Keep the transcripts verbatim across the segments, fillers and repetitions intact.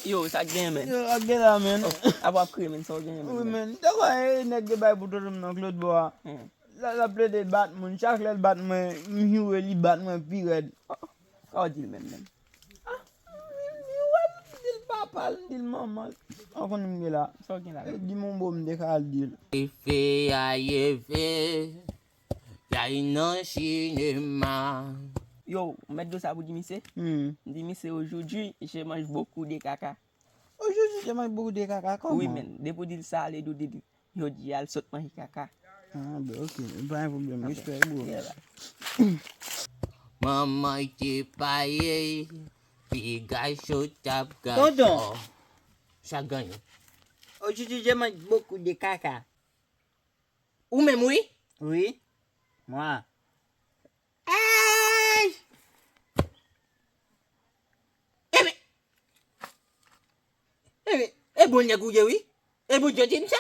Yo, sa k gen, men? Yo, ak gen la, men. Apa w ap kriye, men, sa w genyen, Wi, men? Men. Dakò, e nèg ki bay pou tonton m nan Claude Bois. Hmm. La, l ap plede bat moun. Chak lè l bat mwen, m joure li, bat mwen pi rèd. Sa w di l menm, men? M di l papa l, m di l manman l. An konn m gen la. Sa w gen la? E di m yon mo, m te ka al di l. Efe a efe, yay nan sinema. Yo, ou mèt do sa pou di misye? Hmm. M di misye, aujourd'hui, je mange beaucoup de caca. Aujourd'hui, je mange beaucoup de caca, kòman? Wi, men, depi w di l sa, ale do de li. Yo di al sot manje kaka. Ah, ben, ok. Pa gen pwoblèm. Respè, bro. Yeah, ba. Manman te paye, piga cho t ap Tonton. Sa genyen. Aujourd'hui, je mange beaucoup de caca. Ou menm, wi? Oui. Moi. Ay! Ebyen, ebyen, e bon nèg ou ye, wi. E bon Dye di m sa.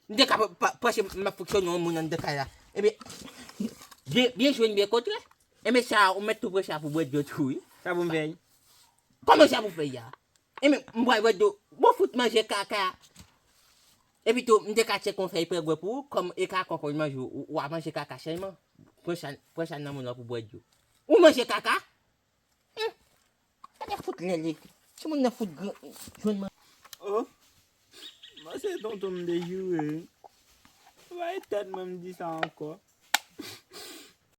M te ka pa- pa- panse m ap fonksyone yon moun anndan kay la. Ebyen, byen, byen jwenn, byen kontre. Ebyen, sa, ou mèt tou pran sa pou bwè dlo tou, wi. Sa pou m fè? Kòman sa pou fè ya? Ebyen, m pral bwè dlo. Bon, fout manje kaka. Epi tou, m te ka tcheke yon fèy prègwè pou ou, kòm e kaka w konn manje, ou, ou a manje kaka sèlman. Pran sa, pran sa nan men w pou bwè dlo. Ou manje kaka? Humm! Gade fout lè li. Timoun nan fout gran, jwenn manje. Oh. Mwen se tonton m dejoure. Bay tèt mwen m di sa ankò.